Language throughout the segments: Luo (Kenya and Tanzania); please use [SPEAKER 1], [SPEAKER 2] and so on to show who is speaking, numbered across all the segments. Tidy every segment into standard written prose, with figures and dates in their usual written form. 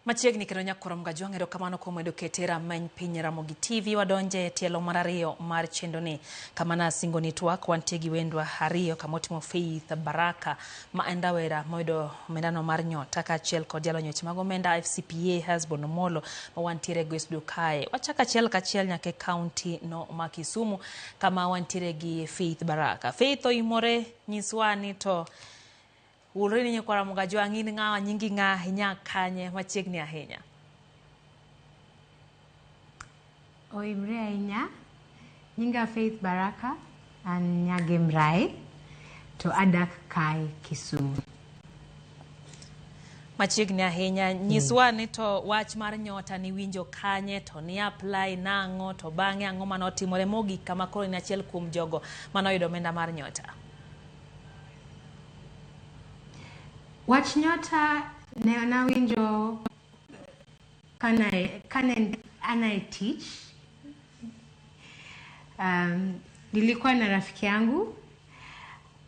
[SPEAKER 1] Machiegni kendo nyakwar Mgajwang', erokamano kuom medo kete rameny piny Ramogi TV. Wadonje e tielo mar ariyo mar chenroni kama nasingo ni twak wantie gi wendwa ariyo kama otimo Faith Baraka ma en rawera moyudo omendano mar nyota kaachiel kod jalony weche mag omenda FCPA Hesbon Omolo ma wantiere go e studio kae. Wachako achiel kachiel nyaka e kaunti no ma Kisumu kama wantiere gi Faith Baraka. Faith oimore nyiswa ni to Wulri ni nyikwara Mugajwang' in ng'awa, nyingi ng'a, inyak kanye machiegni ahinya.
[SPEAKER 2] Oimre ahinya. Nyinga Faith Baraka, an Nyagemrai, to adak kae Kisumu.
[SPEAKER 1] Machiegni ahinya, nyiswa ni to wach mar nyota niwinjo kanye, to ni apply nang'o, to bang'e ang'o mane otimore mogik kama koro in achiel kuom jogo mane oyudo omenda mar nyota.
[SPEAKER 2] Wach nyota ne nawinjo kane ana e tich. Nilikuwa na rafiki yangu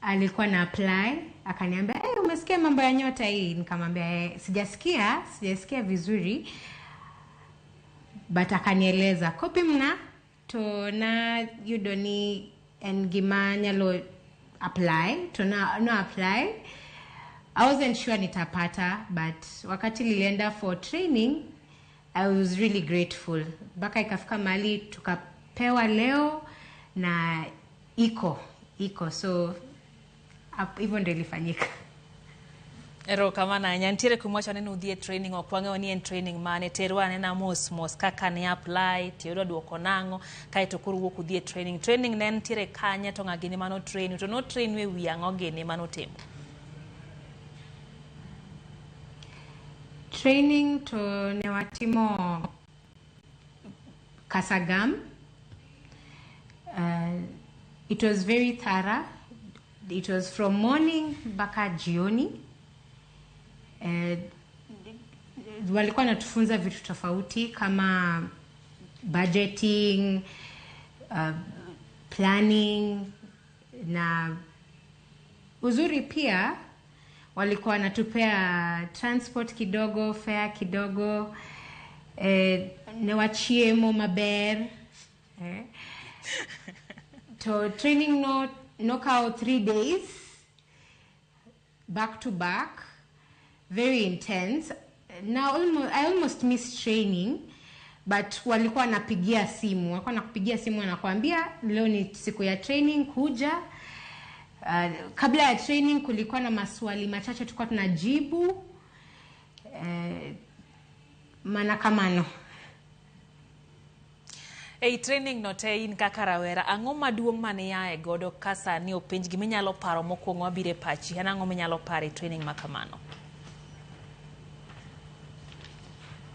[SPEAKER 2] alikuwa na apply, akaniambia hey, umesikia mambo ya nyota hii? Nikamwambia hey, sijasikia vizuri, but akanieleza kopi mna to na yudo ni en gima nyalo apply to na no apply. I wasn't sure nitapata, but wakati nilienda for training I was really grateful. Mpaka ikafika mahali tukapewa leo na iko so hivyo ndio ilifanyika.
[SPEAKER 1] Erokamano ahinya. Nitiere kuma wacho ni nudhi e training, ok wang'eyo ni en training mane. Terwa anena mos mos kaka ni apply, tiyudo duoko nang'o, kaeto koro wuok udhi e training. Training ne nitiere kanye to ng'a gini mano train to no train e wi ang'o gini mano timo?
[SPEAKER 2] Training to ne watimo Kasagam. It was very thorough. It was from morning mpaka jioni. Walikuwa natufunza vitu tofauti kama budgeting, planning na uzuri pia walikuwa wanatupea transport kidogo, fare kidogo, ne wachiemo maber. To training no kao 3 days back to back, very intense. Now I almost missed training, but walikuwa wanapigia simu, walikuwa wanakupigia simu wanakuambia leo ni siku ya training, kuja. Kabla ya training kulikuwa na maswali machache tulikuwa tunajibu. Mana kamano.
[SPEAKER 1] Ei training no te in kaka rawera, ang'o maduong' mane iae godo ka sani openj gima inyalo paro mokwongo mabiro e pachi? En ang'o minyalo paro e training ma kamano?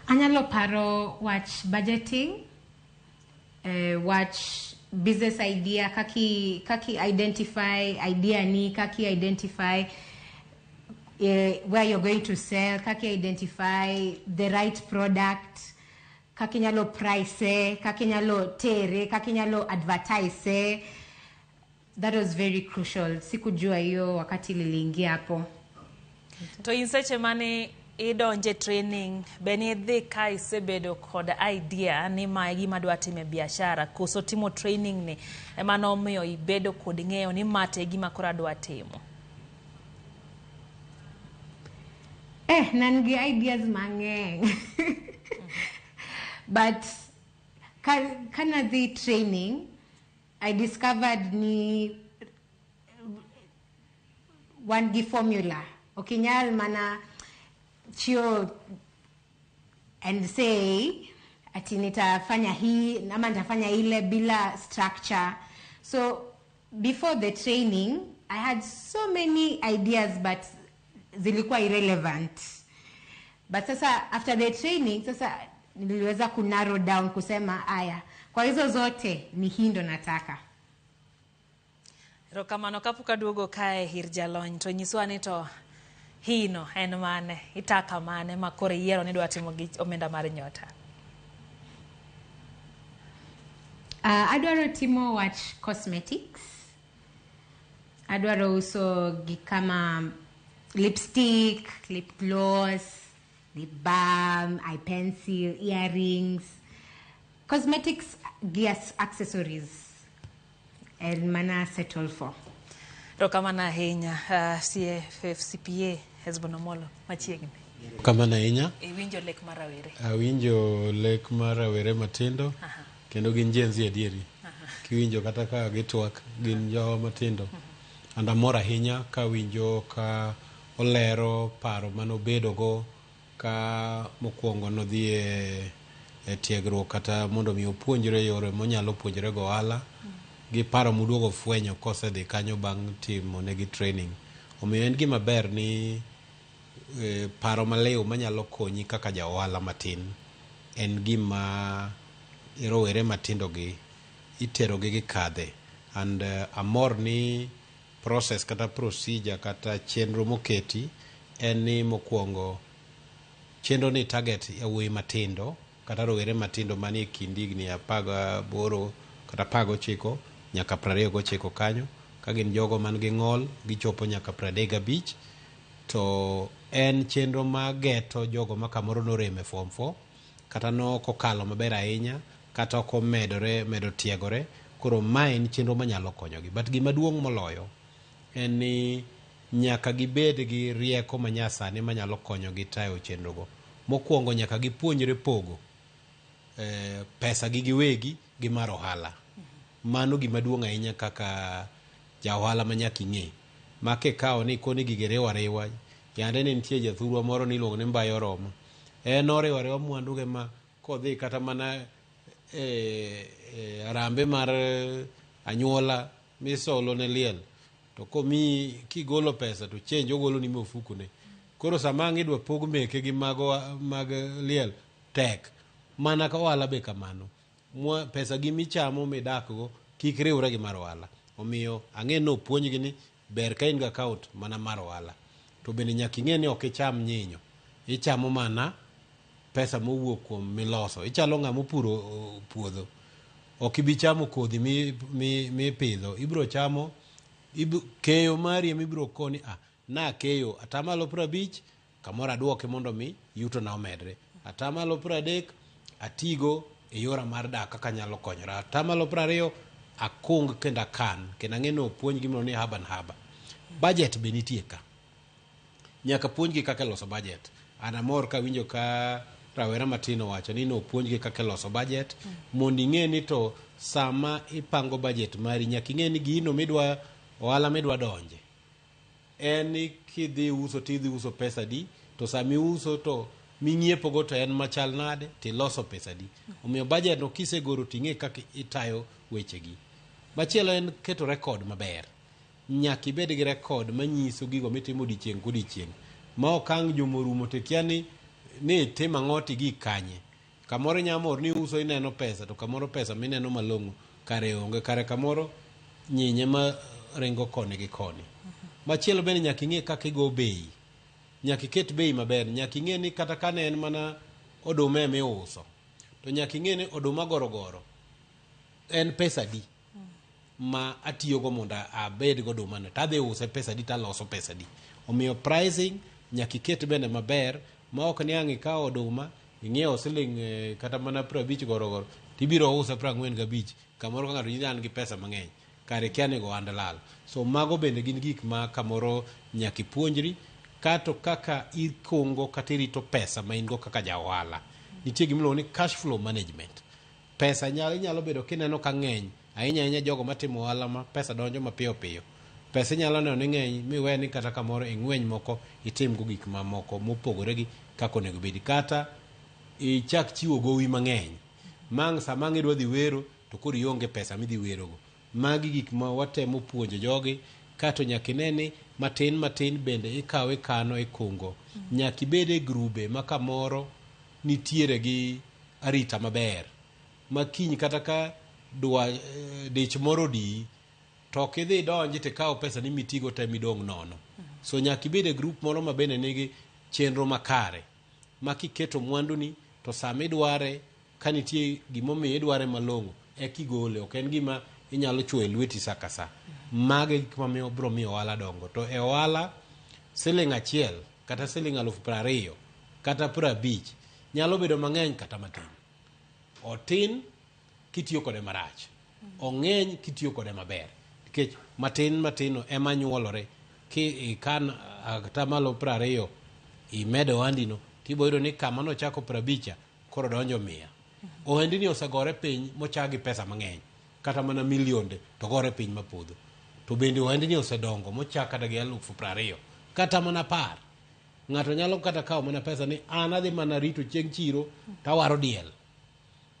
[SPEAKER 2] Anyalo paro wach budgeting, wach business idea, kaki identify idea ni, kaki identify where you're going to sell, kaki identify the right product, kaki nyalo price, kaki nyalo tere, kaki nyalo advertise. That was very crucial. Sikujua hiyo wakati niliingia hapo.
[SPEAKER 1] To in seche mane idonje training, be nidhi ka isebedo kod idea ni mae gima adwa timo e biashara, koso timo training ni ema nomiyo ibedo kod ng'eyo ni ma to e gima koro adwa timo?
[SPEAKER 2] Ne an gi ideas mang'eny. But ka nadhi training, I discovered ni wan gi formula. Ok inyal mana chio and say ati nitafanya hii ama nitafanya ile bila structure. So before the training I had so many ideas but zilikuwa irrelevant. But sasa after the training sasa niliweza ku narrow down kusema aya, kwa hizo zote ni hii ndo nataka.
[SPEAKER 1] Erokamano. Kapok aduogo kae ir jalony to nyiswa ni to hino en mane, itaka mane ma koro iyiero ni idwa timo gi omenda mar nyota?
[SPEAKER 2] Adwaro timo wach cosmetics. Adwaro uso gik kama lipstick, lip gloss, Lip balm, eye pencil, earrings, cosmetics gi accessories en mana settle for.
[SPEAKER 1] Erokamano ahinya CFFCPA Hesbon Omolo machiegni.
[SPEAKER 3] Kamano ahinya.
[SPEAKER 1] Iwinjo lek mar rawere.
[SPEAKER 3] Awinjo lek mar rawere matindo kendo gin Gen Z adieri. Kiwinjo kata ka gitwak gin jowa matindo. And amor ahinya kawinjo ka olero paro manobedogo ka mokwongo nodhi e tiegruok kata mondo mi opuonjre yore monyalo puonjre go ohala gi paro moduogo fwenyo kosedhi kanyo bang' timo negi training. Omiyo en gima ber ni paro maliw manyalo konyi kaka ja ohala matin en gima rowere matindo gi itero gi gikadhe and amor ni process kata procedure kata chenro moketi en ni mokwongo chenro ni target yawuoyi matindo kata rowere matindo manie kind higni 18 kata 19 nyaka 29 kanyo ka gin jogo man gi ng'ol gichopo nyaka 35 to en chenro mageto jogo ma kamoro norem e form 4 kata nok okalo maber ahinya kata ok omedore medo tiegore koro ma en chenro manyalo konyogi but gima duong' moloyo en ni nyaka gibed gi rieko manyasani manyalo konyogi tayo chenrogo. Mokwongo nyaka gipuonjre pogo pesa gi giwegi gi mar ohala. Mano gima duong' ahinya kaka ja ohala ma nyaka ing'e. Ma kikawo ni koni gigi riwo ariwa, yande ne nitie jathurwa moro niluongo ni Mbayo Oromo. En noriwo ariwa mwanduge ma kodhi kata mana e arambe mar anyuola misolo ne liel to komiyi kigolo pesa to change ogolo ni mofukune. Koro sama ang' idwa pog meke gi mago mag liel tek. Mana ka ohala be kamano. Pesa gi michamo midak go kik riwre gi mar ohala. Omiyo ang'e ni opuonjgi ni ber ka in gi account mana mar ohala. To bende nyaka ing'e ni ok icham nyinyo. Ichamo mana pesa mowuok kuom miloso. Ichalo ng'ama opuro puodho. Ok ibi chamo kodhi mipidho. Ibiro chamo keyo mari ema ibiro koni nakeyo atamalo 50 kamoro aduoke mondo mi yutona omedre. Atamalo 30 atigo e yora mar dak kaka anyalo konyora. Atamalo 20 akung kendo akan kendo ang'e ni opuonj gimiluongo ni haba na haba. Budget be nitie ka. Nyaka puonjgi kaka iloso budget. An amor kawinjo ka rawera matin owacho ni nopuonjgi kaka iloso budget mondo ing'e ni to sama ipango budget mari nyaka ing'e ni gino midwa ohala midwa donje en ni kidhi uso tidhi uso pesa di to sama iuso to ming'iepo go to en machal nade tiloso pesa di. Omiyo budget no kisegoro ting'e kaka itayo wechegi. Machielo en keto record maber. Nyaka ibed gi record manyiso gigo mitimo odiochieng' kodiochieng' ma ok ang' juma orumo to ikia ni itimo ang'o to igik kanye. Kamoro inya mor ni iuso ineno pesa to kamoro pesa mineno malong'o kare onge kare kamoro nyinye ma ringo koni gi koni. Machielo bende nyaka ing'e kaka igo bei. Nyaka iket bei maber. Nyaka ing'e ni kata ka ne en mana oduma ema iuso to nyaka ing'e ni oduma gorogoro en pesa adi ma atiyogo mondo abed go oduma no tadhi use pesa adi taloso pesa adi. Omiyo pricing nyaka iket bende maber ma ok ni ang' ikawo oduma ing'iewo siling kata mana 50 gorogoro tibiro use 45 kamoro ka ng'ato nyisi ni an gi pesa mang'eny kare ikia ni go ohand lal. So mago bende gin gik ma kamoro nyaka ipuonjri kato kaka ikungo kata irito pesa ma in go kaka ja ohala. Nitie gima iluongo ni cash flow management. Pesa inyalo bedo kineno ka ng'eny ahinya ahinya jogo matimo ohala ma pesa donjo mapiyo piyo. Pesa inyalo neno ni ng'eny miwe ni kata kamoro ing'weny moko itimgo gik mamoko mopogore gi kaka onego bedi. Kata ichak chiwo gowi mang'eny. Mang' sama ang' idwa dhi wero to koro ionge pesa midhi werogo. Magi gik ma watemo puonjo jogi kato nyaka ine ni matin matin bende ikawo ikano ikungo. Nyaka ibed e grube ma kamoro nitiere gi arita maber. Ma kiny kata ka dwa dich moro odiyi to ok idhi idonji tikaw pesa ni mitigo te midong' nono. So nyaka ibed e group moro ma bende nigi chenro makare ma kiketo mwanduni to sama idware ka nitie gimomiyo idware malong'o eka igole ok en gima inyalo chuoyo e lweti sa ka sa. Mago e gik mamiyo biro miyo ohala dongo. To e ohala siling 1 kata siling 20,000 kata 50 nyalo bedo mang'eny kata matin. Otin kitiyo kode marach, ong'eny kitiyo kode maber, nikech matin matin ema nyuolore. Ki ikan atamalo 20 imedo ohandino, tibo yudo ni kama nochako 50 koro donjo 100. Ohandini osegore piny mochak gi pesa mang'eny, kata mana milionde to gore piny mapodho. To bende ohandini osedongo mochak kata gi 20,000 kata mana 10. Ng'ato nyalo kata kawo mana pesa ni an adhi mana rito chieng' chiro tawaro diel.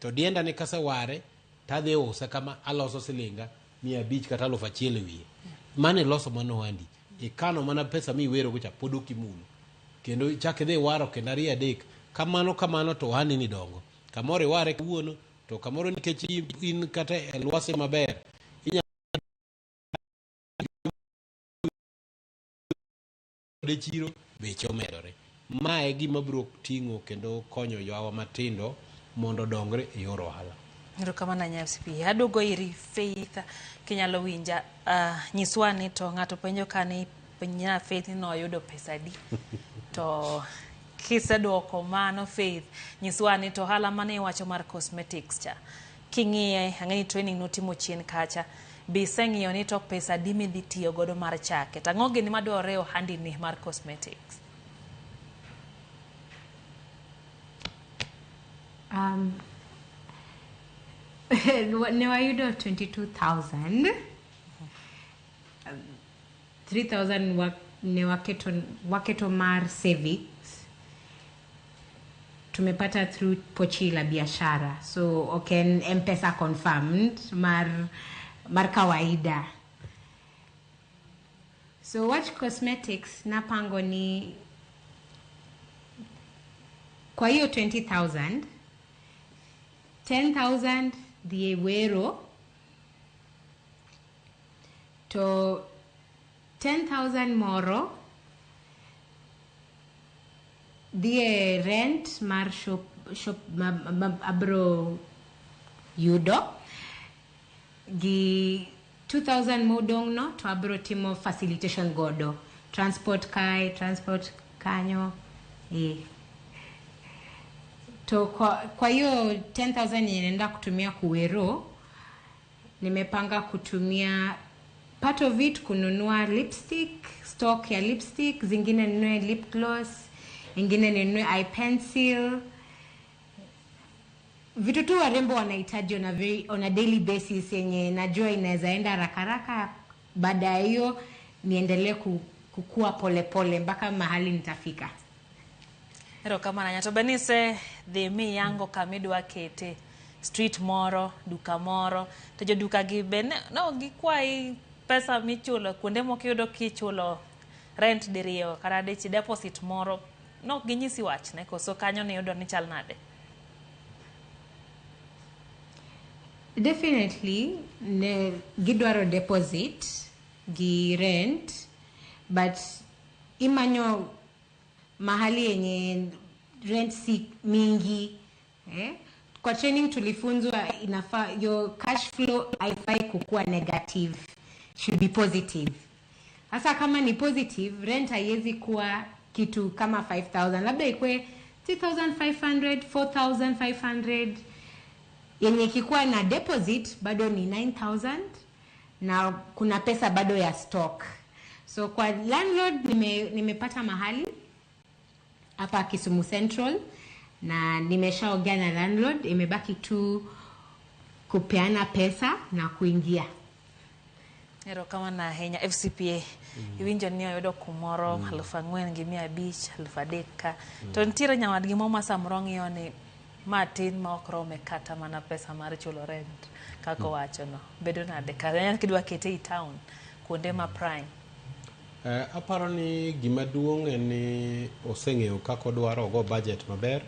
[SPEAKER 3] To dienda ni kaseware tadhi use kama aloso silinga 500 kata 1000 e wiye. Mano iloso mana ohandi. Ikano mana pesa miwero go cha pod ok imulo. Kendo ichak idhi waro kendo 2 3. Kamano kamano to ohandi ni dongo. Kamoro iware kawuono to kamoro nikech in kata e lwasi maber inyalo chiro beche omedore. Ma e gima biro ting'o kendo konyo jowa matindo mondo odongre e yor ohala.
[SPEAKER 1] Erokamano ahinya FCP. Aduogo iri Faith, kinyalo winja. Nyiswa ni to ng'ato penjo ka ni nya Faith ni noyudo pesa adi? To kiseduoko mano Faith, nyiswa ni to ohala mane iwacho mar cosmetics cha. King'iye, ang'e ni training notimo chien kacha. Be iseng'iyo ni to pesa adi midhi tiyo godo mar chake? To ang'o gini madwarore e ohandi ni mar cosmetics?
[SPEAKER 2] Ne wayudo 22,000. 3,000 ne waketo mar savings. Tumepata through pochi la biashara. So ok en M-Pesa confirmed mar kawaida. So wach cosmetics napango ni kwa hiyo 20,000, 10,000 dhi e wero, to 10,000 moro dhi e rent mar shop ma abro yudo, gi 2,000 modong' no to abro timo facilitation godo, transport kae, transport kanyo. To kwa hiyo 10,000 yenye naenda kutumia kuwero, nimepanga kutumia part of it kununua lipstick, stock ya lipstick, zingine ninunue lip gloss, ingine ninunue eye pencil. Vitu tu warembo wanahitaji on a daily basis yenye najua inaweza enda haraka haraka, baada ya hiyo niendelee kukua pole pole mpaka mahali nitafika.
[SPEAKER 1] Erokamano ahinya. To Benise dhi miyango kama idwa kete street moro, duka moro, to joduka gi be no gikwayi pesa michulo kuonde moko iyudo kichulo rent diriyo kata dichiel deposit moro, nok ginyisi wachne koso kanyo niyudo ni chal nade?
[SPEAKER 2] Definitely ne gidwaro deposit gi rent, but imanyo mahali yenye rent si mingi. Kwa training tulifunzwa inafaa your cash flow haifai kukua negative, should be positive. Hasa kama ni positive, rent haiwezi kuwa kitu kama 5,000, labda ikue 3,500, 4,500. Yenye ikikuwa na deposit bado ni 9,000 na kuna pesa bado ya stock. So kwa landlord nimepata mahali hapa Kisumu Central na nimeshaongea na landlord, imebaki tu kupeana pesa na kuingia.
[SPEAKER 1] Erokamano ahinya FCPA. Iwinjo ni oyudo kumoro 4,500, 3,000 ka. To nitiere nyawadgi moro ma samoro ng'iyo ni ma tin ma ok rome kata mana pesa mar chulo rent kaka owachono. Bedo nade ka kidwa kete e town kuonde ma prime?
[SPEAKER 3] Aparo ni gima duong' en ni oseng'eyo kaka odwaro ogo budget maber.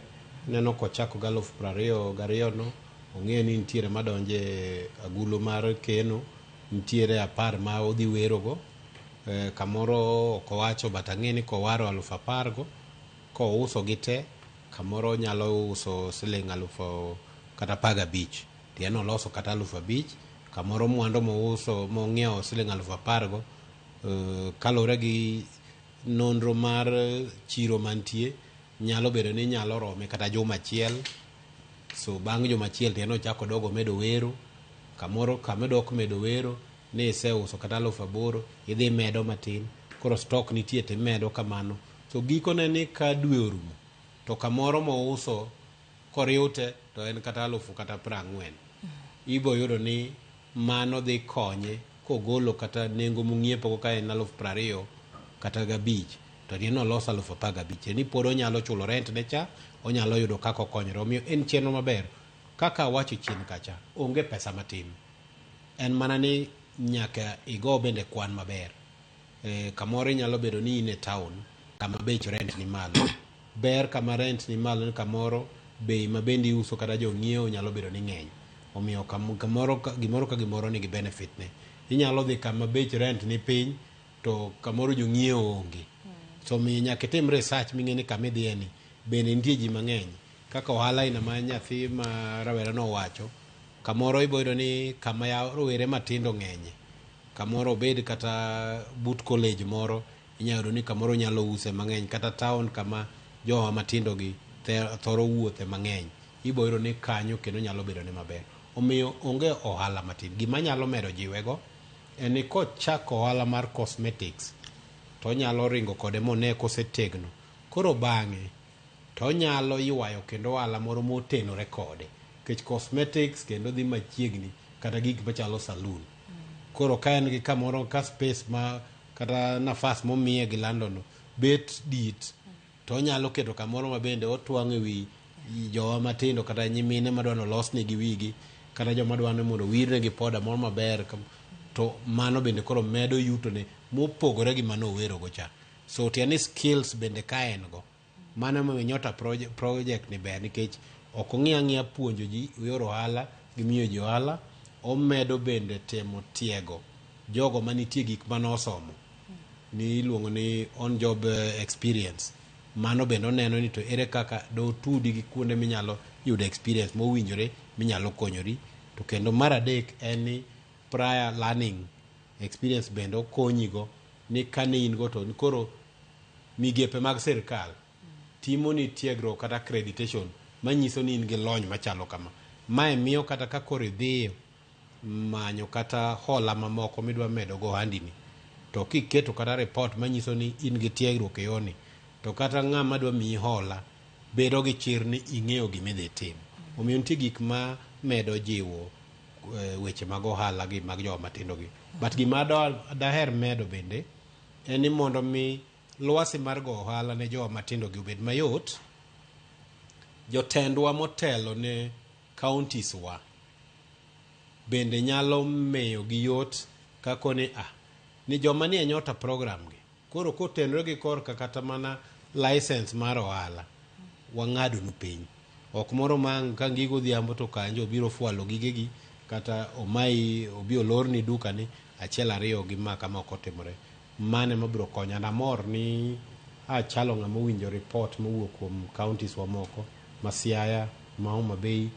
[SPEAKER 3] Neno kochako gi 22,000 no, ong'eyo ni nitiere madonje agulu mar keno, nitiere 10 ma odhi werogo. Kamoro ok owacho, but ang'e ni kowaro 10,000 go, kouso gi te, kamoro nyalo uso siling 10,000 kata 15. Tiende oloso kata 5,000, kamoro mwandu mouso mong'iewo siling 10,000 go, kaluwore gi nonro mar chiro mantie, Nyalo bedo ni nyalo rome kata juma achiel. So bang' juma achiel to en ochako odog omedo wero. Kamoro kama idok medo wero ni iseuso kata 8000, idhi medo matin. Koro stock nitie timedo kamano. So gikone ni ka dwe orumo to kamoro mouso koriw te to en kata alufu kata 40. Ibo yudo ni mano dhi konye kogolo kata nengo mong'iepo go ka en 25,000 to ni noloso 15,000. Ni pod onyalo chulo rent ne cha, onyalo yudo kaka okonyore. Omiyo en chenro maber. Kaka awacho chien kacha, onge pesa matin. En mana ni nyaka igo bende kwan maber. Kamoro inyalo bedo ni in e town kama bech rent ni malo. Ber kama rent ni malo ni kamoro bei ma bende iuso kata jong'iewo nyalo bedo ni ng'eny. Omiyo kamoro gimoro ka gimoro nigi benefit ne. Inyalo dhi kama bech rent ni piny to kamoro jong'iewo onge. So omiyo nyaka itim research ming'e ni kama idhiye ni bende nitie ji mang'eny. Kaka ohala aina ma nyathi ma rawera no owacho, kamoro ibo yudo ni kama rowere matindo ng'enye. Kamoro obed kata but college moro, inyalo yudo ni kamoro nyalo use mang'eny, kata town kama jowa matindo gi thoro wuothe mang'eny. Ibo yudo ni kanyo kendo nyalo bedo ne maber. Omiyo onge ohala matin. Gima nyalo medo jiwego en ni kochako ohala mar cosmetics to onyalo ringo kode mone kosetegno. Koro bang'e to onyalo ywayo kendo ohala moro motenore kode. Nikech cosmetics kendo dhi machiegni kata gik machalo saloon. Koro ka en gi kamoro ka space ma kata nafas momiye gi London no bet dit to onyalo keto kamoro ma bende otwang'o e wi jowa matindo kata nyimine madwa ni olosnegi wigi kata joma dwa ni mondo owirnegi poda moro maber, to mano bende koro medo yutone mopogore gi mano owerogo cha. So tiende ni skills bende ka en go. Mano emomiyo Nyota project ni ber nikech ok ong'i ang'iya puonjo ji yor ohala gi miyo ji ohala, omedo bende temo tiego jogo manitie gik manosomo ni iluongo ni on job experience. Mano bende oneno ni to ere kaka dotudi gi kuonde minyalo yudo experience mowinjore minyalo konyori. To kendo mar adek en ni prior learning experience bende okonyigo ni kane in go to koro migepe mag sirkal timo ni tiegruok kata accreditation manyiso ni in gi lony machalo kama. Mae miyo kata ka koro idhiyo manyo kata hola mamoko midwa medo go ohandini, to kiketo kata report manyiso ni in gi tiegruok e yorni, to kata ng'ama dwa miyi hola bedo gi chir ni ing'eyo gima idhi timo. Omiyo nitie gik ma medo jiwo weche mag ohala gi mag jowa matindo gi. But gima daher medo bende en ni mondo mi lwasi mar go ohala ne jowa matindo gi obed mayot, jotendwa motelo ne counties wa bende nyalo miyo gi yot kako ni ni joma nie Nyota program gi koro kotenore gi korka kata mana license mar ohala wang'ado nu piny. Ok moro ma ka ngi godhiambo to kanjo obiro fwalo gigegi kata omayi obi olorni dukani achiel ariyo gi ma kama ok otimore. Mano ema biro konyo. And amor ni achalo ng'ama owinjo report mowuok kuom counties wa moko ma Siaya, ma Homa Bay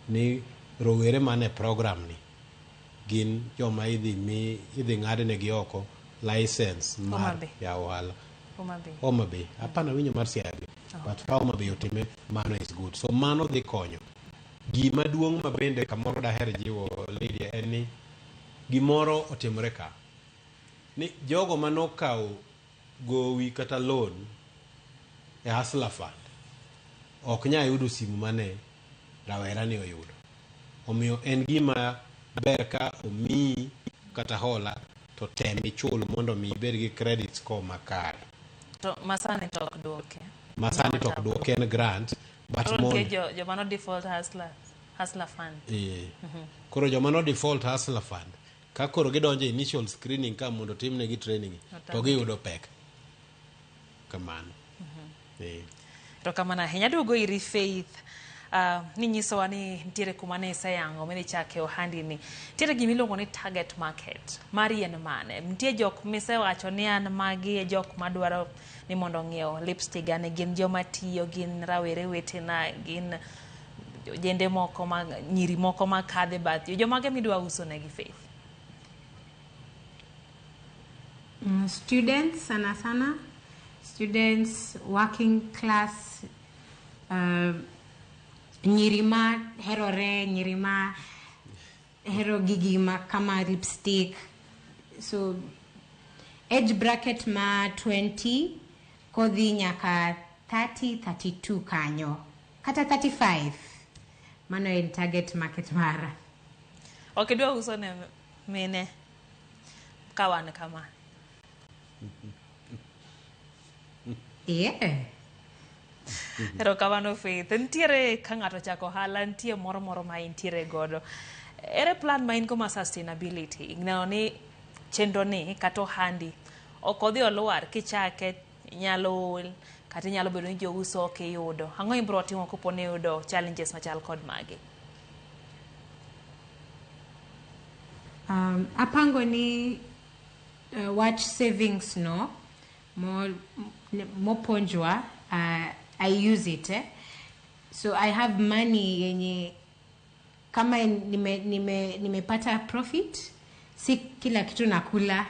[SPEAKER 3] ni rowere man e program ni gin joma idhi mi idhi ng'adnegi oko license mar yawo ohala.
[SPEAKER 1] Homa Bay.
[SPEAKER 3] Homa Bay. Hapana winjo mar Siaya be. But ka Homa Bay otime, mano is good. So mano dhi konyo. Gima duong' ma bende kamoro daher jiwo Lydia en ni gimoro otimore ka. Ni jogo manokawo gowi kata loan e Hustler Fund ok nyal yudo simu mane rawera ni oyudo. Omiyo en gima ber ka omiyi kata hola to tem ichul mondo mi ibed gi credit score makare.
[SPEAKER 1] To masani to ok duoke.
[SPEAKER 3] Masani to ok duoke, en grant but
[SPEAKER 1] Koro nitie joma no default Hustler Fund.
[SPEAKER 3] Koro joma no default Hustler Fund ka koro gidonjo e initial screening ka mondo timnegi training to giyudo pek. Kamano.
[SPEAKER 1] Erokamano ahinya. Aduogo iri Faith. Ninyisowa ni nitiere kuma ne iseyango midhi chake ohandi ni. Nitiere gima iluongo ni target market. Mari en mane? Nitie jok misewacho ni an magi e jok madwaro ni mondo ong'iew lipstick ane gin joma tiyo, gin rawere wetena, gin ojende moko ma nyiri moko makadhe bath yo. Jomage midwa uso negi Faith?
[SPEAKER 2] Students sana sana, students, working class Nyiri ma herore, nyiri ma hero gigi ma kama lipstick. So age bracket ma 20 kodhi nyaka 30, 32 kanyo kata 35. Mano en target market mara.
[SPEAKER 1] Ok idwa uso ne mine ka wan kama?
[SPEAKER 2] Yeah.
[SPEAKER 1] Erokamano, Faith. Nitiere ka ng'ato chako ohala, nitie moro moro ma intiere godo. Ere plan ma in go ma sustainability? Ineno ni chenro ni kata ohandi ok odhi olwar kichake inyalo ol kata inyalo bedo ni jouso ok iyudo. Ang'o ibiro timo kopo ni iyudo challenges machal kod magi?
[SPEAKER 2] Apango ni wach savings no mopuonjwa, I use it, eh? So I have money yenye kama nimepata profit, si kila kitu nakula.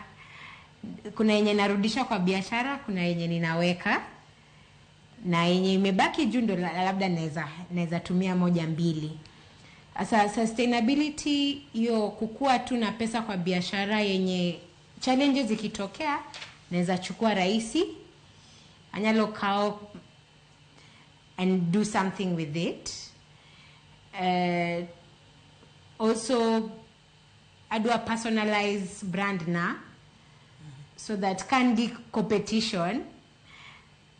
[SPEAKER 2] Kuna yenye narudisha kwa biashara, kuna yenye ninaweka, na yenye imebaki juu ndo labda naweza tumia moja mbili. Sasa sustainability hiyo, kukua tu na pesa kwa biashara yenye challenges zikitokea naweza chukua rahisi, anyalo kao and do something with it. Also adwa personalize brand na so that kan gi competition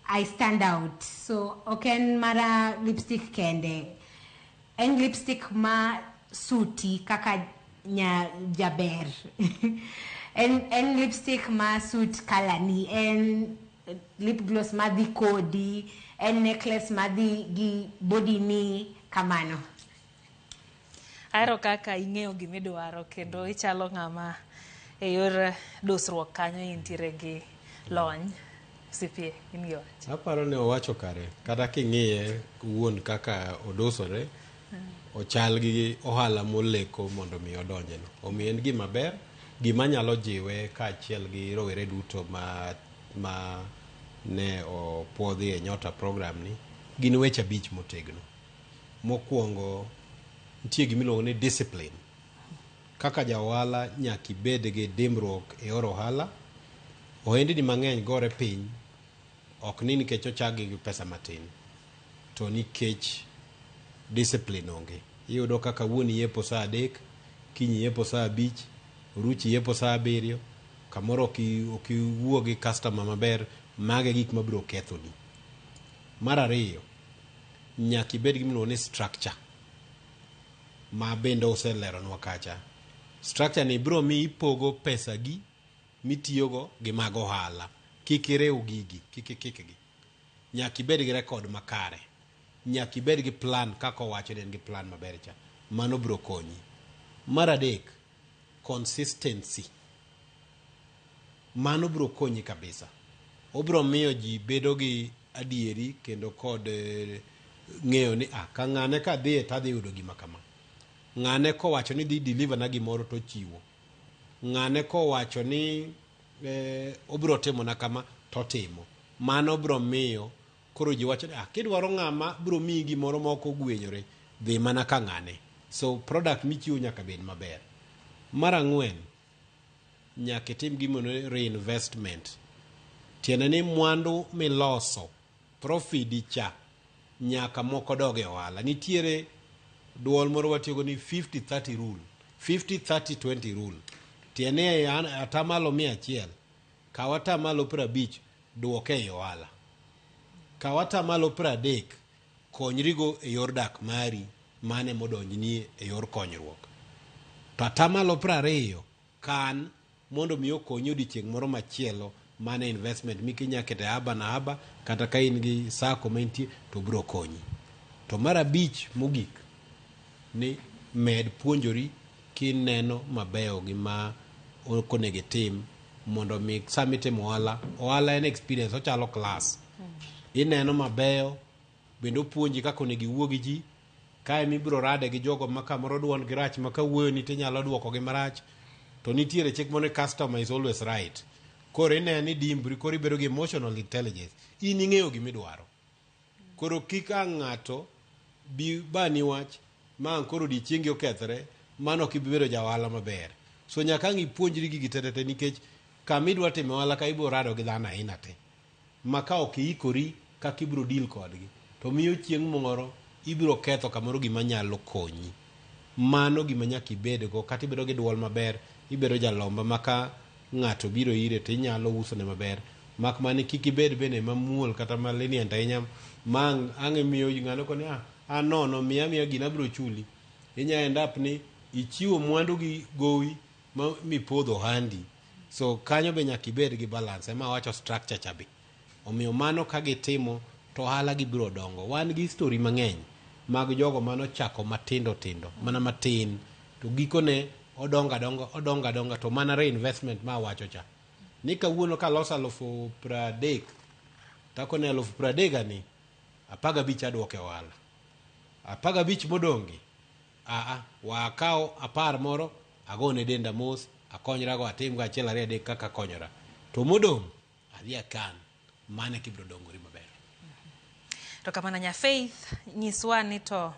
[SPEAKER 2] I stand out. So ok en mara lipstick kende, en lipstick ma suti kaka nya jaber, en lipstick ma suit color ni, en lip gloss madhi kodi, en necklace madhi gi body ni kamano.
[SPEAKER 1] Ahero kaka ing'eyo gimidwaro kendo ichalo ng'ama e yor dusruok kanyo intiere gi lony. CPA, in gi wach?
[SPEAKER 3] Aparo ni owacho kare. Kata king'iye wuon kaka odusore, ochal gi ohala moleko mondo mi odonjeno. Omiyo en gima ber, gima nyalo jiwe kaachiel gi rowere duto ma ne opuodhi e Nyota program ni, gin weche 5 motegno. Mokwongo, nitie gimiluongo ni discipline. Kaka ja ohala nyaka ibed gi dimbruok e yor ohala. Ohendni mang'eny gore piny, ok ni nikech ochakgi gi pesa matin, to nikech discipline onge. Iyudo kaka wuon yepo saa 3, kiny yepo saa 5, oruchi yepo saa 7, kamoro ok iwuo gi customer maber, mago e gik mabiro kethoni. Mar ariyo, nyaka ibed gi gimiluongo ni structure, ma bende oseleronwa kacha. Structure ni biro miyi ipogo pesagi mitiyogo gi mag ohala. Kik iriw gigi, kik ikikgi. Nyaka ibed gi record makare. Nyaka ibed gi plan kaka owacho ni en gi plan maber cha. Mano biro konyi. Mar adek, consistency. Mano biro konyi kabisa. Obiro miyo ji bedo gi adieri kendo kod ng'eyo ni ka ng'ane ka dhiye to adhi yudo gima kama. Ng'ane kowacho ni dhi deliver na gimoro to ochiwo. Ng'ane kowacho ni obiro timo na kama to otimo. Mano biro miyo koro ji wacho ni kidwaro ng'ama biro miyi gimoro ma ok ogwenyore, dhi mana ka ng'ane. So product michiwo nyaka bed maber. Mar ang'wen, nyaka itim gimoro ni reinvestment. Tiende ni mwandu miloso, profit cha, nyaka moko dog e ohala. Nitiere duol moro watiyogo ni 50-30 rule. 50-30-20 rule. Tiende ni atamalo 100, kaw atamalo 50, duoke e ohala. Kaw atamalo 30, konyrigo e yor dak mari, mane modonjni e yor konyruok. To atamalo 20, kan mondo mi okonyi odiochieng' moro machielo, mane investment mikinya keto e haba na haba, kata ka in gi sacco ma intie to biro konyi. To mar 5 mogik ni med puonjori kineno mabeyo gi ma ok onego itim mondo mi sama itimo ohala, ohala en experience, ochalo class. Ineno mabeyo, bende opuonji kaka onego iwuo gi ji, kae mibiro rade gi jogo ma kamoro duond gi rach ma kawuoyo ni tinyalo duoko gi marach. To nitiere chik moro ni customer is always right. Koro ineno ni dimbri, koro ibedo gi emotional intelligence. In ing'eyo gimidwaro. Koro kik ang' ng'ato bi bani wach ma ang' koro odiochiengi okethre, mano ok ibi bedo ja ohala maber. So nyaka ang' ipuonjri gigi te te te nikech kama idwa time ohala ka ibiro rado gi dhano aina te. Ma ka ok iikori kaka ibiro deal kodgi to miyo chieng' moro ibiro ketho kamoro gima nyalo konyi. Mano gima nyaka ibedgo kata ibedo gi duol maber, ibedo jalomba ma ka ng'ato biro ire to inyalo usone maber. Mak mana kik ibed bende mamuol kata ma lenient ahinya ma ang' imiyo ng'ano koni ah, an nono miya miya gino abiro chuli. Inya end up ni ichiwo mwandu gi gowi ma mipodho ohandi. So kanyo be nyaka ibed gi balance ema awacho structure cha be. Omiyo mano ka gitimo to ohala gi biro dongo. Wan gi story mang'eny mag jogo manochako matindo tindo mana matin to gikone odongo adonga odongo adonga to mana reinvestment ma awacho cha. Ni kawuono kaloso alufu pradek takone alufu pradek ani 15 aduoke ohala. 15 modong'gi aa wakaw 10 moro agone denda mos akonyrago atimgo 1 2 3 kaka akonyora. To modong' adhi akan mane kibiro dongori maber.
[SPEAKER 1] To kamano nya Faith, nyiswa ni to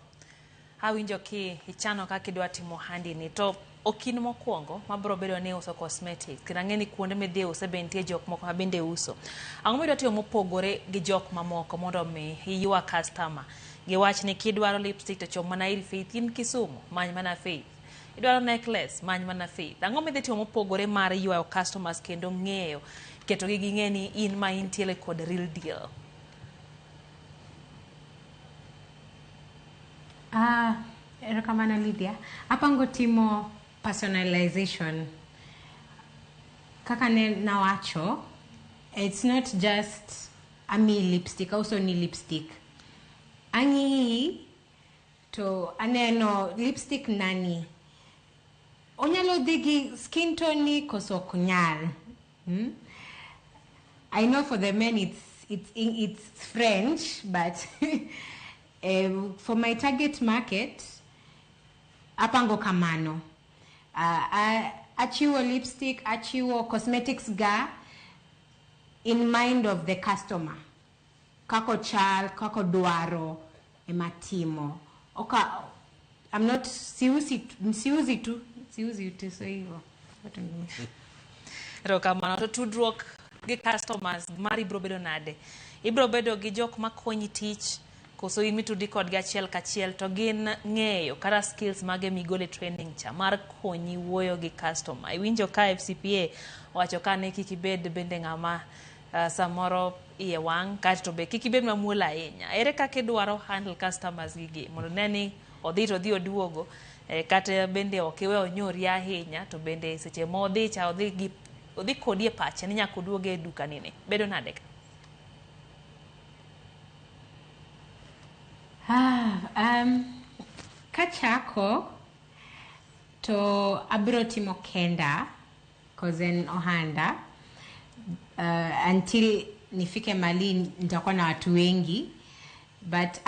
[SPEAKER 1] awinjo ki ichano kaka idwa timo ohandi ni to ok in mokwongo mabiro bedo ni uso cosmetics kendo ang'e ni kuonde midhi use be nitie jok moko ma bende uso. Ang'o midwa timo mopogore gi jok mamoko mondo mi iywa customer? Giwach ni kidwaro lipstick to chom mana ir Faith in Kisumu, many mana Faith. Idwaro necklace, many mana Faith. Ang'o midhi timo mopogore mar ywayo customers kendo ng'eyo ketogi ging'e ni in ma intiere kod real deal?
[SPEAKER 2] Ah, erokamano Lydia. Apango timo personalization. Kaka ne nawacho, it's not just ami lipstick, auso ni lipstick. Ang'iyi to aneno lipstick nani. Onyalo dhi gi skin tone ni koso ok nyal. Hmm? I know for the men it's French, but for my target market, apango kamano. Achiwo lipstick, achiwo cosmetics ga in mind of the customer. Kako chal, kako dwaro ema timo. Oka, I'm not siusi siuzi tu, siuzi tu so hivyo.
[SPEAKER 1] Erokamano. To tudruok gi customers mari biro bedo nade? Ibiro bedo gi jok makonyi tich koso in mitudi kodgi achiel kachiel to gin ng'eyo kata skills mage migole training cha mar konyi wuoyo gi customer. Iwinjo ka FCPA owacho ka ni kik ibed bende ng'ama samoro iye wang' kaeto to be kik ibed mamuol ahinya. Ere kaka idwaro handle customers gigi mondo ne ni odhi to odhi oduogo kata bende ok iwe onyori ahinya to bende seche ma odhi cha odhi gi odhi kodi e pache ni nyaka oduog e dukani ni. Bedo nade ka?
[SPEAKER 2] Kachako to abiro timo kenda cause en ohanda until nifike mali nitakuwa na watu wengi, but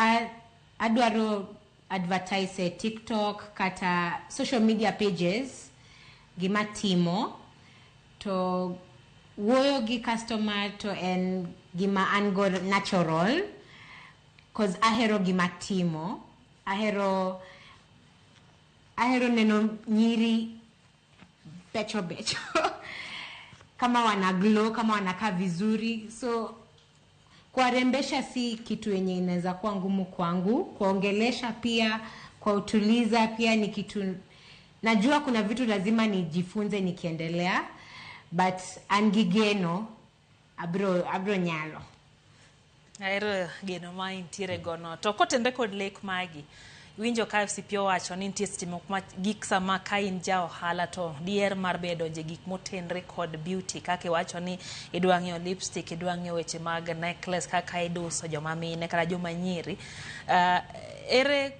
[SPEAKER 2] adwaro advertise e TikTok kata social media pages gima timo to wuoyo gi customer to en gima an go natural cause ahero gima timo, ahero neno nyiri becho becho kama wana glow, kama wanakaa vizuri, so kuwarembesha si kitu yenye inaweza kuwa ngumu kwangu. Kuongelesha pia, kuwautuliza pia ni kitu najua kuna vitu lazima nijifunze nikiendelea, but an gi geno abro nyalo.
[SPEAKER 1] Ahero geno ma intiere gono. To kotenre kod lek magi, iwinjo ka FCPA owacho ni nitie seche moko ma gik sama ka in ja ohala to diher mar bedo donje gik motenre kod beauty kaka iwacho ni idwa ng'iewo lipstick, idwa ng'iewo weche mag necklace kaka iduso joma mine kata joma nyiri. Ere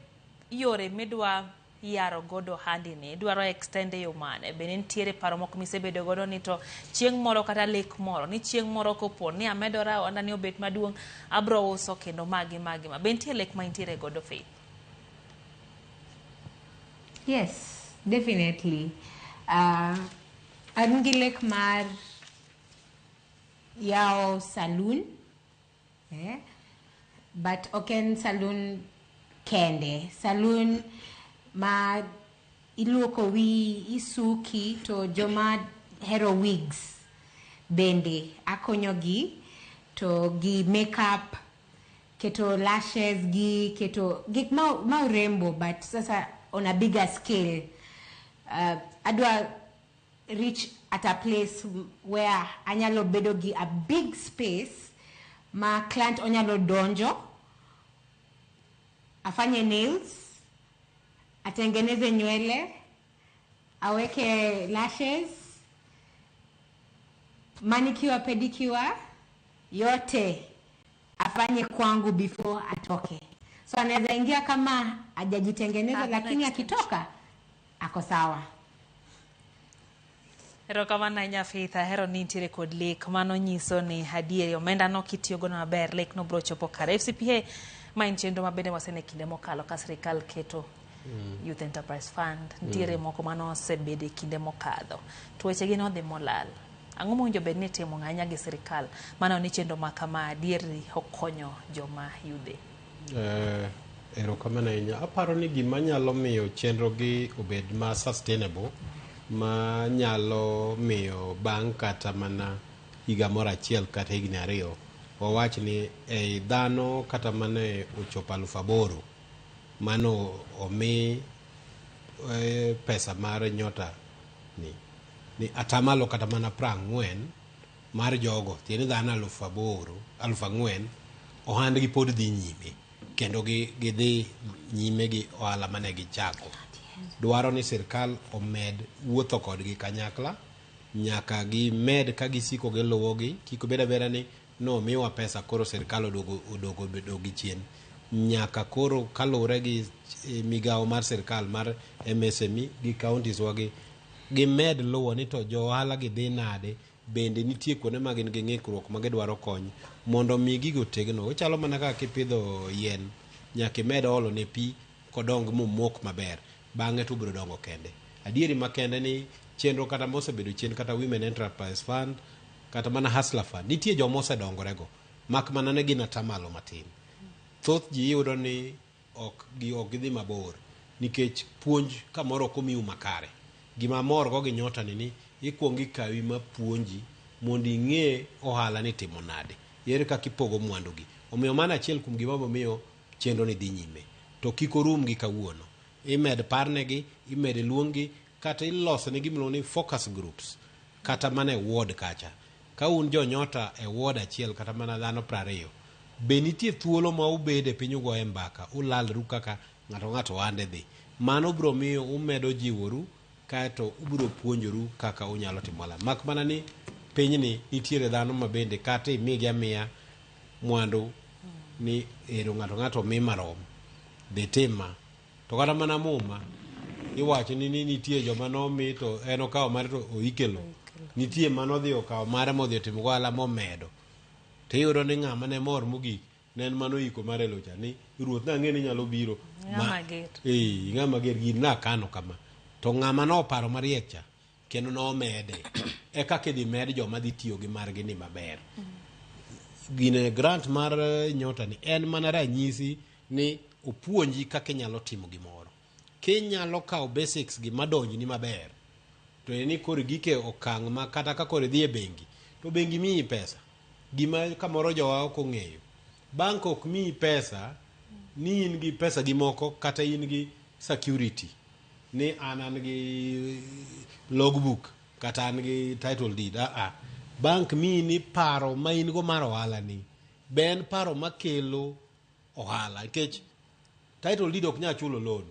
[SPEAKER 1] yore midwa yaro godo ohandi ni? Idwaro extend e yo mane? Bende nitiere paro moko misebedo godo ni to chieng' moro kata lek moro ni chieng' moro kopo ni amedora ohanda ni obet maduong' abro uso kendo magi magi ma. Be nitie lek ma intiere godo Faith?
[SPEAKER 2] Yes, definitely. An gi lek mar yawo saloon. But ok en saloon kende. Saloon ma iluoko wiyi, isuki, to joma hero wigs bende akonyogi, to gi makeup, keto lashes gi keto gik ma urembo, but sasa on a bigger scale. Adwa reach at a place where anyalo bedo gi a big space ma client onyalo donjo, afanye nails, atengeneze nywele, aweke lashes, manicure, pedicure, yote afanye kwangu before atoke. So anaweza ingia kama hajajitengeneza,
[SPEAKER 1] Hakuna
[SPEAKER 2] lakini
[SPEAKER 1] extension.
[SPEAKER 2] Akitoka ako sawa.
[SPEAKER 1] Erokamano ahinya, Faith. Ahero ni nitiere kod lek. Mano nyiso ni adieri omenda no kitiyogo maber, lek no biro chopo kare. FCPA ma en chenro mabende wasene e kinde mokalo ka sirikal keto Youth Enterprise Fund. Nitiere moko mane osebedo e kinde mokadho. To wechegi nodhi molal. Ang'o mowinjo bed ni itimo ahinya gi sirikal maneno ni chenro ma kama adieri okonyo joma yudhe?
[SPEAKER 3] Erokamano ahinya. Aparo ni gima nyalo miyo chenro gi obed ma sustainable, ma nyalo miyo bang' kata mana higa moro achiel kata higni 2, wawach ni ei dhano kata mana ochopo 8,000 mano omi pesa mar Nyota ni atamalo kata mana 40 mar jogo, tiende dhano 8,000, 4,000 ohandgi pod dhi nyime kendo gidhi nyime gi ohala mane gichako. Dwaro ni sirkal omed wuotho kodgi kanyakla, nyaka gimed ka gisiko giluwogi, kik obed abeda ni nomiwa pesa koro sirkal oduogo odogi chien. Nyaka koro kaluwore gi migawo mar sirkal mar MSME gi counties wagi, gimed luwo ni to jo ohala gi dhi nade, bende nitie kuonde ma gin gi ng'ikruok ma gidwaro kony mondo mi gigo tegno. Ochalo mana kaka kipidho yien, nyaka imed olo ne pi kodong momok maber, bang'e to obiro dongo kende. Adieri makende ni chenro kata mosebedo chien, kata Women Enterprise Fund, kata mana Hustler Fund, nitie joma osedongorego, mak mana ne gin atamalo matin. Thoth ji iyudo ni ok gidhi mabor nikech puonj kamoro ok omiu makare. Gima amor go gi Nyota ni ikuongo ikawi ma puonji mondo ing'e ohala ni timo nade, ere kaka ipogo mwandu gi. Omiyo mano achiel kuom gima miyo chenro ni dhi nyime. To kik orum gi kawuono. Imed parnegi, imed luonggi, kata ilosonegi gimiluongo ni focus groups, kata mana e ward kacha. Ka un jo Nyota e ward achiel kata mana dhano 20, be nitie thuolo ma ubede piny ugoye mbaka, ulalru kaka ng'ato ng'ato ohande dhi. Mano biro miyo umedo jiworu, kaeto ubiro puonjoru kaka unyalo timo ohala. Mak mana ni pinyni nitiere dhano ma bende kata imigi amiya mwandu ni ero ng'ato ng'ato omi marom, dhi tim ma. To kata mana Muma iwacho ni nitie joma nomi to en okawo mare to oike lowo. Nitie manodhi okawo mare modhi otimo go ohala momedo. Tiyudo ni ng'ama ne mor mogik ne en mano iko mare lowo cha ni ruoth nang'e ni nyalo biro.
[SPEAKER 1] Ng'ama ger.
[SPEAKER 3] Eh, ng'ama ger gini nakano kama. To ng'ama noparo mariek cha kendo nomede. E kaka idhi med joma dhi tiyo gi margi ni maber. Gine grant mar Nyota ni en mana ranyisi ni opuonji kaka inyalo timo gimoro. Kinyalo kawo basics gi madonjni maber, to en ni koro gike okang' ma kata ka koro idhi e bengi, to bengi miyi pesa. Gima kamoro jowa ok ong'eyo. Bank ok miyi pesa ni in gi pesa gi moko kata in gi security ni an gi logbook kata an gi title deed. Bank miyi ni paro ma in go mar ohala ni be en paro makelo ohala, nikech title deed ok nyal chulo loan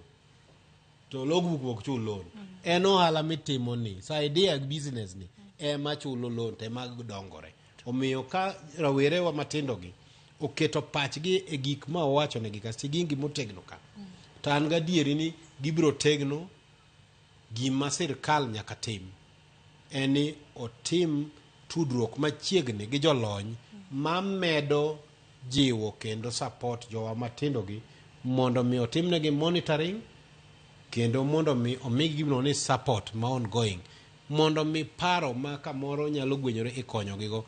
[SPEAKER 3] to logbook ok chul loan. En ohala mitimo ni sa idea business ni ema chulo loan to ema dongore. Omiyo ka rawerewa matindo gi oketo pachgi e gik ma owachonegi ka sigingi motegno ka, to an gadieri ni gibiro tegno. Gima sirkal nyaka tim en ni otim tudruok machiegni gi jolony mamedo jiwo kendo support jowa matindo gi mondo mi otimnegi monitoring kendo mondo mi omigi gimiluongo ni support ma ongoing, mondo mi paro ma kamoro nyalo gwenyore ikonyogigo.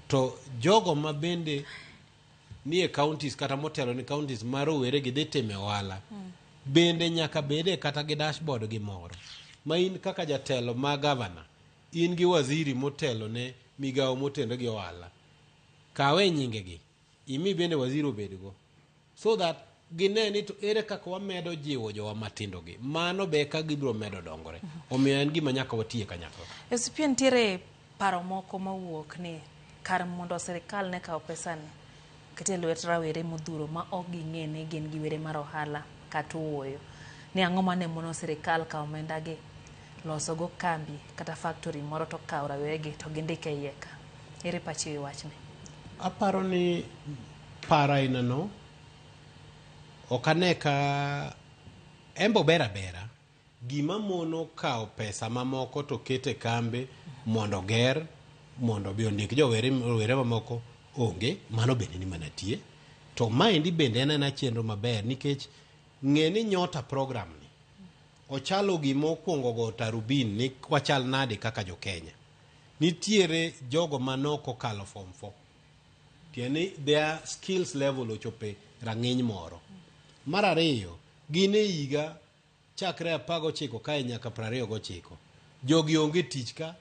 [SPEAKER 3] To jogo ma bende nie counties kata motelo ni counties ma rowere gi dhi time ohala bende nyaka bede kata gi dashboard gi moro ma in kaka jatelo ma gavana in gi waziri motelo ne migawo motenre gi ohala kawe nyingegi imi bende waziri obedgo so that gine ni to ere kaka wamedo jiwo jowa matindo gi mano be ka gibiro medo dongore. Omiyo en gima nyaka watiye kanyakla.
[SPEAKER 1] SPA nitiere paro moko mawuok ni kar mondo sirikal ne kaw pesani oket e lwet rawere modhuro ma ok ging'e ni gin gi were mar ohala kata ooyo. Ni ang'o mane mono sirikal kawo omenda gi losogo kambi kata factory moro to kawo rawere gi to gindik e iye ka. Ere pachi e wachni?
[SPEAKER 3] Aparo ni paro aina no ok ane ka en be ober abera. Gima mono kawo pesa mamoko to kete kambe mondo oger mondo obi ondik jowere mamoko onge, mano bende ni mana tie. To maendi bende en aena chenro maber nikech ng'e ni Nyota program ni ochalo gima okwongo go tarubin ni wachal nade kaka jo Kenya. Nitiere jogo manok okalo form 4. Tiende ni their skills level ochope rang'iny moro. Mar ariyo, gin e higa chakre 19 kae nyaka 29. Jogi onge tich ka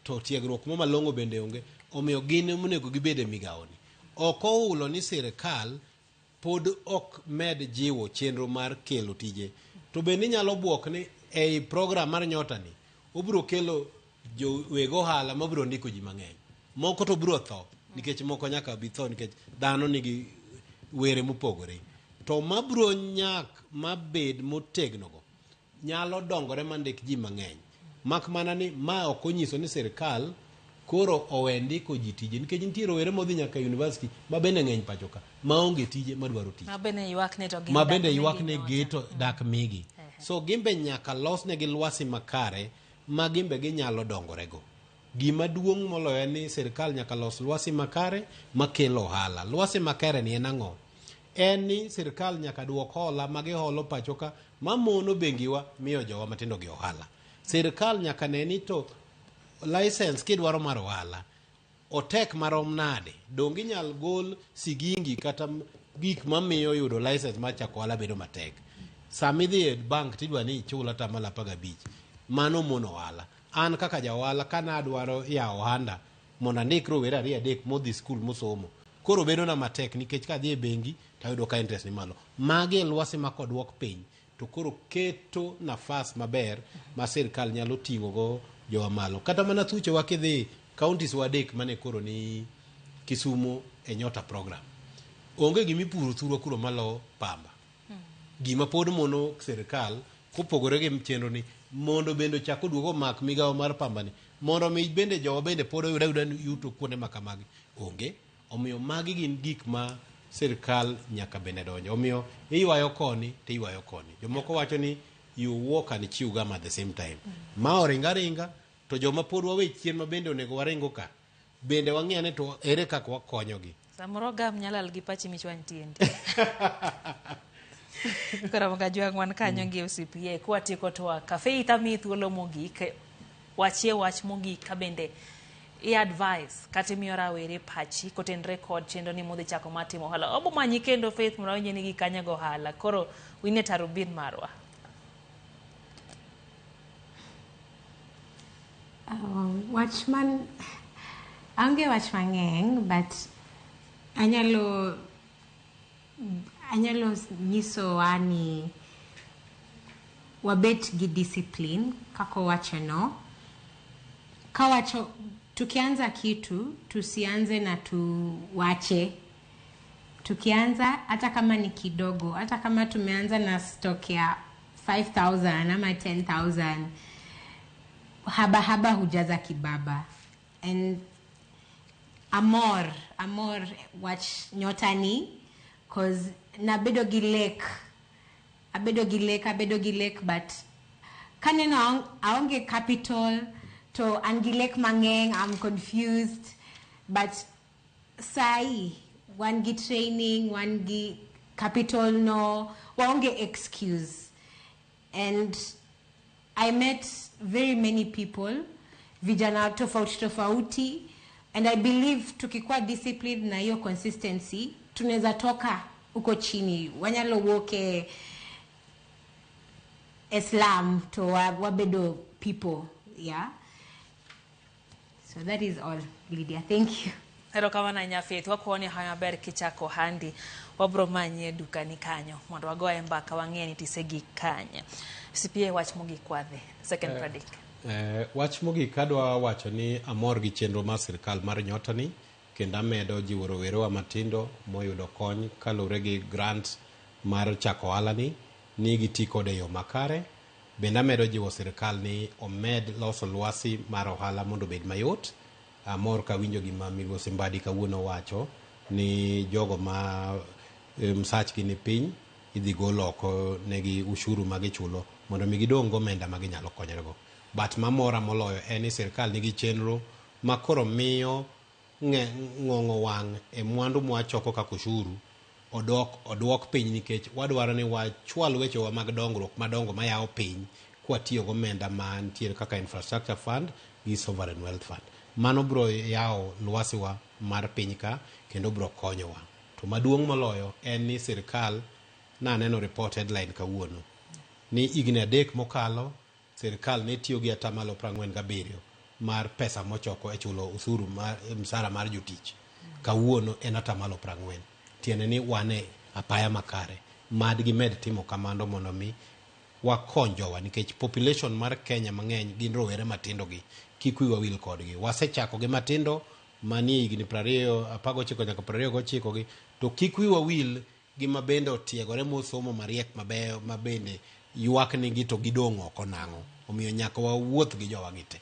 [SPEAKER 3] to tiegruok mo malong'o bende onge, omiyo gin onego gibed e migawoni. Ok ohulo ni sirikal pod ok med jiwo chenro mar kelo tije. To bende inyalo buok ni ei program mar Nyota ni obiro kelo joweg ohala mabiro ndiko ji mang'eny. Moko to biro tho nikech moko nyaka bi tho nikech dhano nigi were mopogore. To mabiro nyak mabed motegno go nyalo dongore mandik ji mang'eny. Mak mana ni ma ok onyiso ni sirikal koro owe ndiko ji tije nikech nitie rowere modhi nyaka university ma bende ng'eny pacho ka maonge tije madwaro tich.
[SPEAKER 1] Ma bende ywak ne to gin
[SPEAKER 3] ma bende
[SPEAKER 1] dak
[SPEAKER 3] ywak
[SPEAKER 1] migi
[SPEAKER 3] ne
[SPEAKER 1] Nyota.
[SPEAKER 3] gi to dak migi. So gimbe nyaka losnegi lwasi makare ma gimbe ginyalo dongorego. Gima duong' moloyo en ni sirikal nyaka los lwasi makare makelo ohala. Lwasi makare ni en ang'o? En ni sirikal nyaka duok hola ma giholo pacho ka mamono bengiwa miyo jowa matindo gi ohala. Sirikal nyaka ne ni to license kidwaro mar ohala otek marom nade? Donge inyal gol sigingi kata gik mamiyo yudo license mar chako ohala bedo matek. Sama idhi e bank tidwa ni ichul atamalo 15, mano mono ohala. An kaka ja ohala ka nadwaro yawo ohanda mondo andik rowere ariyo adek modhi skul mosomo, koro bedo na matek nikech kadhi e bengi tayudo ka interest ni malo. Magi e lwasi ma koduok piny to koro keto nafas maber ma sirikal nyalo ting'o go jowa malo. Kata mana thuchewa kidhi counties wa adek mane koro ni Kisumo e Nyota program. Onge gimipuro thurwa kuro malo pamba. Gima pod mono sirikal kopogore gi chenro ni mondo bende ochak oduog omak migawo mar pamba ni mondo mi bende jowa bende pod oyud ayuda yuto kuonde ma kamagi onge. Omiyo magi gin gik ma sirikal nyaka bende donjo. Omiyo iywayo koni to iywayo koni. Jomoko wacho ni you walk and chew gum at the same time. Ma oringa ringa to joma pod wawe chien ma bende onego waringo ka bende wang'i ane to ere kaka wakonyogi.
[SPEAKER 1] Samoro gam nyalo lal gi pachi michwany tiendi. Koro Kajwang' wan kanyo gi OCPA kwatieko twak. Faith amiyi thuolo mogik. Wachie wach mogik ka bende i advice kata imiyo rawere pachi kotenre kod chenro ni modhi chako mar timo ohala. Obo manyi kendo Faith mondo awinje ni gikanye go ohala. Koro wine tarubin marwa.
[SPEAKER 2] Wach man aonge wach mang'eny but anyalo nyisowa ni wabet gi discipline kaka owachono. Kawacho tukianza kitu tusianze na tuwache. Tukianza hata kama ni kidogo, hata kama tumeanza na stock ya 5000 ama 10,000, haba haba hujaza kibaba. And amor wach Nyota ni cause nabedo gi lek, abedo gi lek, abedo gi lek, but kaneno aonge capital to an gi lek mang'eny, I'm confused. But sai wan gi training, wan gi capital no, waonge excuse. And I met very many people, vijana tofauti tofauti, and I believe tukikuwa disciplined na hiyo consistency, Tunaweza toka huko chini, wanyalo wuok e e slum to wabedo people. Yeah, so that is all, Lydia. Thank you.
[SPEAKER 1] Erokamano ahinya, Faith. Wakwayo ni hawi maber kichako handi. Wabro manyi e dukani kanyo mondo wagoye mbaka wang'e ni tisegik kanye. CPA, wach mogik wadhi. Second verdict.
[SPEAKER 3] Wach mogik adwa wacho ni amor gi chenro mar sirikal mar Nyota ni, kendo amedo jiwo rowerewa matindo moyudo kony kaluwore gi grant mar chako ohala ni giti kode e yo makare. Bende amedo jiwo sirikal ni omed loso lwasi mar ohala mondo obed mayot. Amor kawinjo gima migosi Mbadi kawuono wacho ni jogo ma msachgi ni piny idhi gol oko negi ushuru ma gichulo mondo mi gidong' gomenda ma ginyalo konyorego. But mamora moloyo en ni sirikal nigi chenro ma koro miyo ng'ong'o wang' e mwandu mwachoko kaka ushuru odok oduok piny, nikech wadwaro ni wachwal wechewa mag dongruok madongo mayawo piny kwatiyo gomenda mantiere kaka infrastructure fund gi sovereign wealth fund. Mano bro yawo lwasiwa mar piny ka kendo bro konyowa. To maduong' moloyo en ni sirikal, naneno report headline kawuono ni higni 3 mokalo sirikal ne tiyo gi 47% mar pesa mochoko e chulo usuru mar msara mar jotich. Kawuono en 40%. Tiende ni wan e apaya makare. Mad gimed timo kamano mondo mi wakony jowa, nikech population mar Kenya mang'eny gin rowere matindo gi. Kik wiwa wil kodgi. Wasechako gi matindo manie higni 20, 19 nyaka 29 gi, to kik wiwa wil gi ma bende otiegore mosomo mariek mabeyo ma bende ywak nigi to gidong' oko nang'o. Omiyo nyaka wawuoth gi jowa gi te.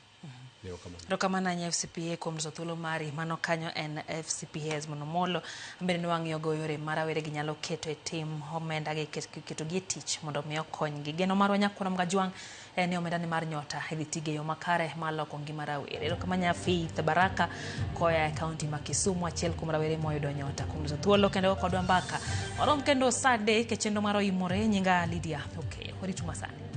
[SPEAKER 3] Erokamano.
[SPEAKER 1] Erokamano ahinya, FCPA, kuom loso thuolo mari. Mano kanyo en FCPA Esmond Omolo. Bende ne wang'iyo go yore ma rawere gi nyalo keto e tim omenda gi keto gi e tich mondo mi okonygi. Geno marwa nyakwar Mgajwang' en ni omenda ni mar Nyota idhi tige e yo makare mar loko ngima rawere. Erokamano Faith Baraka koa e kaunti ma Kisumu, achiel kuom rawere moyudo Nyota, kuom loso thuolo kendo go kodwa mbaka. Warom kendo saa 3 e chenro mar Oimore. Nyinga Lydia Okeyo. Oritu masani.